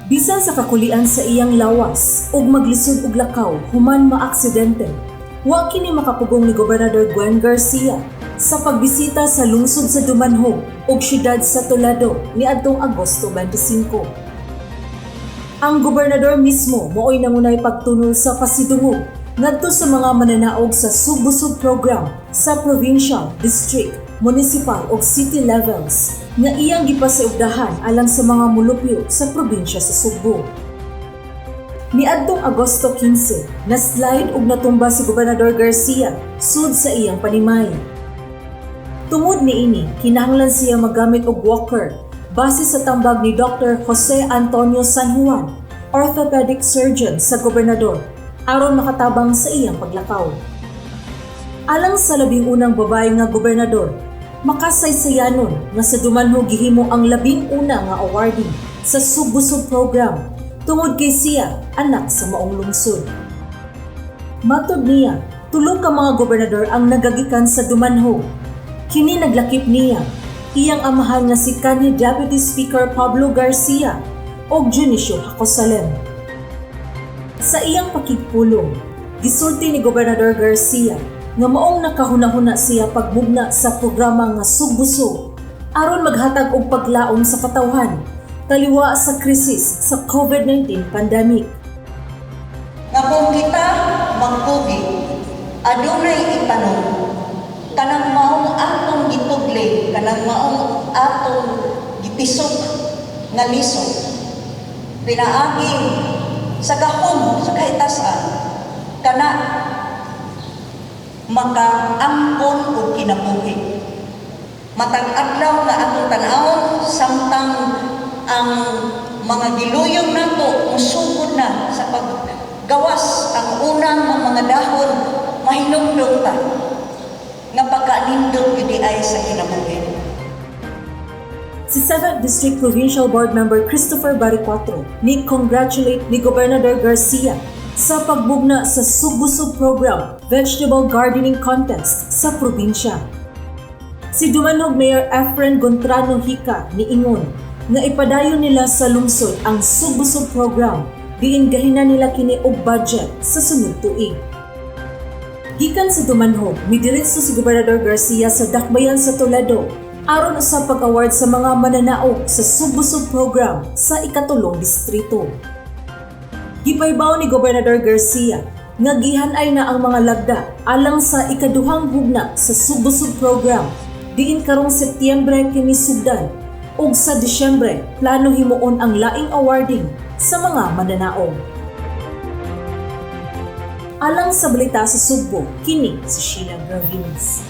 Bisan sa kakulian sa iyang lawas ug maglisod og lakaw human maaksidente, wa kini makapugong ni Gobernador Gwen Garcia sa pagbisita sa lungsod sa Dumanjug ug syudad sa Toledo niadtong Agosto 25. Ang gobernador mismo mao'y nangunay pagtunol sa pasidungog ngadto sa mga mananaog sa Sugbusog program sa provincial, district, municipal ug city levels nga iyang gipasiugdahan alang sa mga mulupyo sa probinsya sa Sugbo. Niadtong Agosto 15, na-slide ug natumba si Gobernador Garcia sud sa iyang panimay. Tungod niini, kinahanglan siya magamit og walker base sa tambag ni Dr. Jose Antonio San Juan, orthopedic surgeon sa gobernador, aron makatabang sa iyang paglakaw. Alang sa 11 babae nga gobernador, makasaysayanon nga sa Dumanjug gihimo ang 11 nga awarding sa Sugbusog program tungod kay siya anak sa maong lungsod. Matod niya, tulo ka mga gobernador ang nagagikan sa Dumanjug. Kini naglakip niya, iyang amahan nga si kanhi Deputy Speaker Pablo Garcia ug Dionisio Jacosalem. Sa iyang pakigpulong, gisulti ni Gobernador Garcia nga maong nakahuna-huna siya pagmugna sa programa nga Sugbusog aron maghatag og paglaom sa katawhan taliwa sa krisis sa COVID-19 pandemic. Nga kung kita magpugi, adunay itanom, kanang maong atong gitugli, kanang maong atong gitisok nga liso, pinaagi sa gahom sa kahitasan, kana makaangkon og kinabuhi. Matag adlaw nga atong tan-awon samtang ang mga giluyong nato musugod na sa paggawas ang unang mga dahon, mahinumdum ta nga pagkanindot gyud ay sa kinabuhi. Si 7th District Provincial Board Member Christopher Baricuatro ni congratulate ni Gobernador Garcia sa pagbugna sa Sugbusog Program Vegetable Gardening Contest sa probinsya. Si Dumanjug Mayor Efren Gontrano Hika niingon nga ipadayon nila sa lungsod ang Sugbusog Program diin gahinan nila kini og budget sa sunod tuig. Gikan sa Dumanjug, midiretso si Gobernador Garcia sa Dakbayan sa Toledo aron sa pag-award sa mga mananaog sa Sugbusog Program sa ikatulong distrito. Gipahibaw ni Gobernador Garcia nga gihanay na ang mga lagda alang sa ikaduhang hugna sa Sugbusog Program diin karong Setyembre kini sugdan ug sa Disyembre plano himuon ang laing awarding sa mga mananaog. Alang sa Balita sa Sugbo, kini si Sheila Gravines.